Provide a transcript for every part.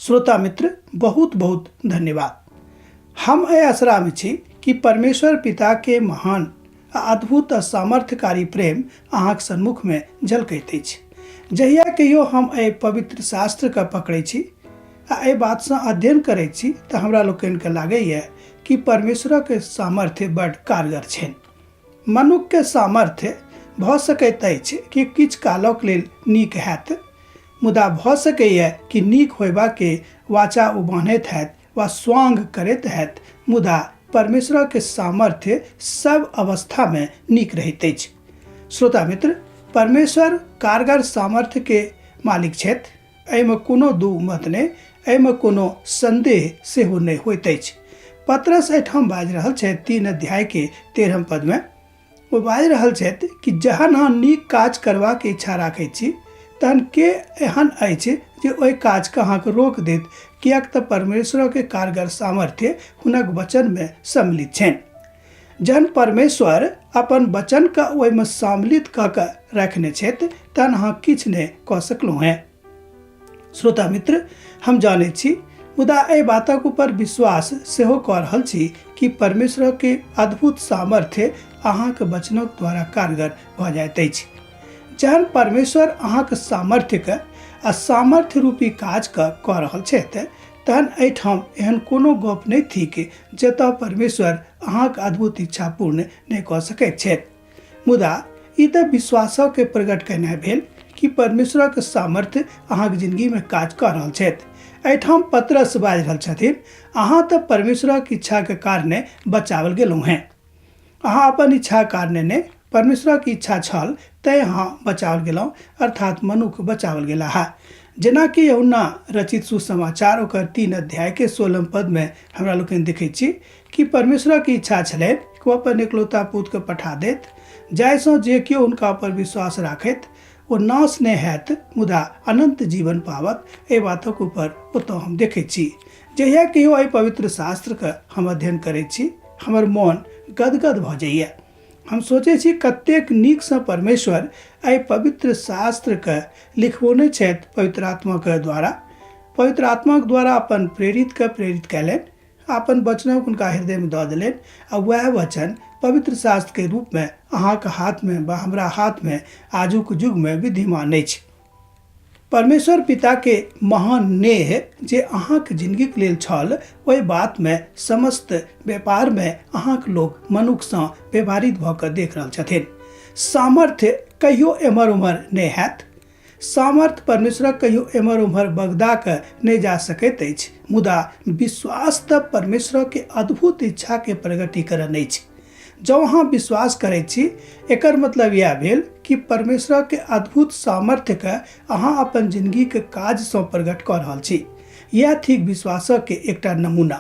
श्रोता मित्र, बहुत बहुत धन्यवाद। हम एहि आसरामे छी कि परमेश्वर पिताके महान आ अद्भुत आ सामर्थ्यकारी प्रेम अहाँक सन्मुखमे झलकैत अछि। जहिया कहियो हम एहि पवित्र शास्त्रके पकड़ै छी आ एहि बातसँ अध्ययन करै छी तऽ हमरा लोकनिके लागैए कि परमेश्वरक सामर्थ्य बड्ड कारगर छनि। मनुखके सामर्थ्य भऽ सकैत अछि कि किछु कालक लेल नीक हैत, मुदा भऽ सकैए कि नीक होयबाके वाचा ओ बान्हैत हैत वा स्वांग करैत हैत, मुदा परमेश्वरक सामर्थ्य सब अवस्थामे नीक रहैत अछि। श्रोता मित्र, परमेश्वर कारगर सामर्थ्यके मालिक छथि, एहिमे कोनो दू मत नहि, एहिमे कोनो संदेह सेहो नहि होइत अछि। पतरस एहिठाम बाजि रहल छथि 3 अध्यायके 13 पदमे ओ बाजि रहल छथि कि जहन अहाँ नीक काज करबाक इच्छा राखैत छी तहन के एहन अछि जे ओहि काजके अहाँके रोक देत, किएक तऽ परमेश्वरके कारगर सामर्थ्य हुनक वचनमे सम्मिलित छनि। जहन परमेश्वर अपन वचनके ओहिमे सम्मिलित कऽ कऽ रखने छथि तहन अहाँ किछु नहि कऽ सकलहुँ हेँ। श्रोता मित्र, हम जानै छी, मुदा एहि बातक ऊपर विश्वास सेहो कऽ रहल छी कि परमेश्वरके अद्भुत सामर्थ्य अहाँके वचनक द्वारा कारगर भऽ जाइत अछि। जहन परमेश्वर अहाँके सामर्थ्यके आ सामर्थ्य रूपी काजके कऽ रहल छथि तहन एहिठाम एहन कोनो गप नहि थिक जतऽ परमेश्वर अहाँके अद्भुत इच्छा पूर्ण नहि कऽ सकैत छथि। मुदा ई तऽ विश्वासके प्रकट केनाइ भेल कि परमेश्वरक सामर्थ्य अहाँके जिंदगीमे काज कऽ रहल छथि। एहिठाम पतरस बाजि रहल छथिन, अहाँ तऽ परमेश्वरक इच्छाके कारणे बचाओल गेलहुँ हेँ। अहाँ अपन इच्छाके कारणे नहि, परमेश्वरक इच्छा छल तैँ अहाँ बचाओल गेलहुँ, अर्थात मनुख बचाओल गेलाह। जेनाकि यूहन्ना रचित सुसमाचार ओकर 3 अध्यायके 16 पदमे हमरा लोकनि देखैत छी कि परमेश्वरक इच्छा छलनि कि ओ अपन एकलौता पुतके पठा देत, जाहिसँ जे केओ हुनका पर विश्वास राखैत ओ नाश नहि हैत मुदा अनन्त जीवन पावत। एहि बातक ऊपर ओतऽ हम देखैत छी। जहिया कहियो एहि पवित्र शास्त्रके हम अध्ययन करैत छी हमर मोन गदगद भऽ जाइए। हम सोचै छी कतेक नीकसँ परमेश्वर एहि पवित्र शास्त्रके लिखबौने छथि पवित्र आत्माके द्वारा। पवित्र आत्माके द्वारा अपन प्रेरितके प्रेरित कयलनि, अपन वचनक हुनका हृदयमे दऽ देलनि आ वएह वचन पवित्र शास्त्रके रूपमे अहाँके हाथमे वा हमरा हाथमे आजुक युगमे विद्यमान अछि। परमेश्वर पिताके महान नेह जे अहाँके जिंदगीके लेल छल ओहि बातमे समस्त व्यापारमे अहाँके लोक मनुखसँ व्यवहारित भऽ कऽ देख रहल छथिन। सामर्थ्य कहियो एम्हर ओम्हर नहि हैत। सामर्थ्य परमेश्वरक कहियो एम्हर ओम्हर बगदा कऽ नहि जा सकैत अछि, मुदा विश्वास तऽ परमेश्वरके अद्भुत इच्छाके प्रगटीकरण अछि। जँ अहाँ विश्वास करैत छी एकर मतलब इएह भेल कि परमेश्वरके अद्भुत सामर्थ्यके अहाँ अपन जिंदगीके काजसँ प्रकट कऽ रहल छी। इएह थिक विश्वासके एकटा नमूना।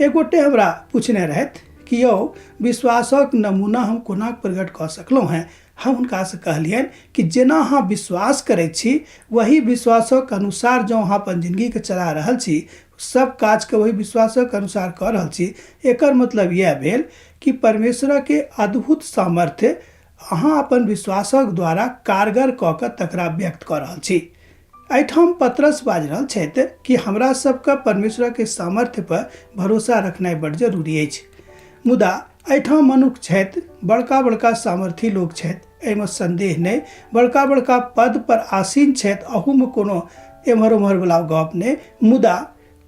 एक गोटे हमरा पूछने रहथि कि यौ विश्वासक नमूना हम कोना प्रकट कऽ सकलहुँ हेँ। हम हुनकासँ कहलियनि कि जेना अहाँ विश्वास करैत छी वही विश्वासक अनुसार जँ अहाँ अपन जिंदगीके चला रहल छी, सब काजके ओहि विश्वासक अनुसार कऽ रहल छी, एकर मतलब इएह भेल कि परमेश्वरके अद्भुत सामर्थ्य अहाँ अपन विश्वासक द्वारा कारगर कऽ कऽ तकरा व्यक्त कऽ रहल छी। एहिठाम पतरस बाजि रहल छथि कि हमरा सबके परमेश्वरके सामर्थ्य पर भरोसा रखनाइ बड्ड जरूरी अछि। मुदा एहिठाम मनुख छथि, बड़का बड़का सामर्थी लोक छथि, एहिमे संदेह नहि, बड़का बड़का पद पर आसीन छथि, अहूमे कोनो एम्हर ओम्हर वला गप नहि, मुदा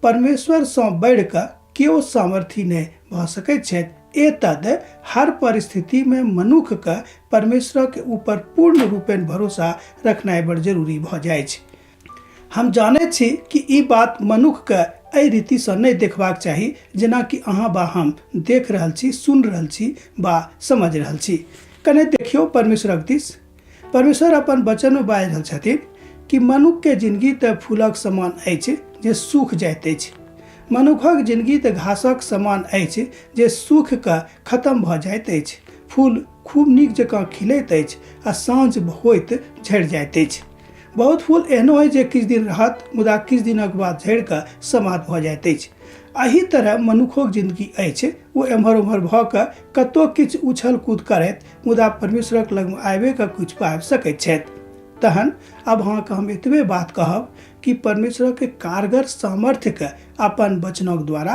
परमेश्वरसँ बढ़ि कऽ केओ सामर्थी नहि भऽ सकैत छथि। एतद हर परिस्थितिमे मनुखके परमेश्वरके ऊपर पूर्ण रूपेण भरोसा रखनाइ बड़ जरूरी भऽ जाइ छै। हम जानैत छी कि ई बात मनुखके एहि रीतिसँ नहि देखबाक चाही जेनाकि अहाँ बा हम देख रहल छी, सुनि रहल छी बा समझि रहल छी। कने देखियौ परमेश्वरक दिस। परमेश्वर अपन वचनमे बाजि रहल छथिन कि मनुखके जिंदगी तऽ फूलक समान अछि जे सूख जाइत अछि। मनुखक जिंदगी तऽ घासक समान अछि जे सूखि कऽ खतम भऽ जाइत अछि। फूल खूब नीक जकाँ खिलैत अछि आ साँझ होइत झड़ि जाइत अछि। बहुत फूल एहनो अछि जे किछु दिन रहत मुदा किछु दिनक बाद झड़ि कऽ समाप्त भऽ जाइत अछि। एहि तरह मनुखोक जिंदगी अछि, ओ एम्हर ओम्हर भऽ कऽ कतहु किछु उछल कूद करैत मुदा परमेश्वरक लगमे आबिए कऽ किछु पाबि सकैत छथि। तहन आब अहाँके हम एतबे बात कहब कि परमेश्वरके कारगर सामर्थ्यके अपन वचनक द्वारा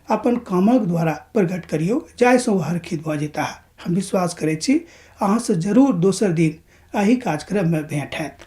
अपन कामक द्वारा प्रकट करियौ जाहिसँ ओ हरखित भऽ जेताह। हम विश्वास करैत छी अहाँसँ जरूर दोसर दिन एहि कार्यक्रममे भेंट हैत।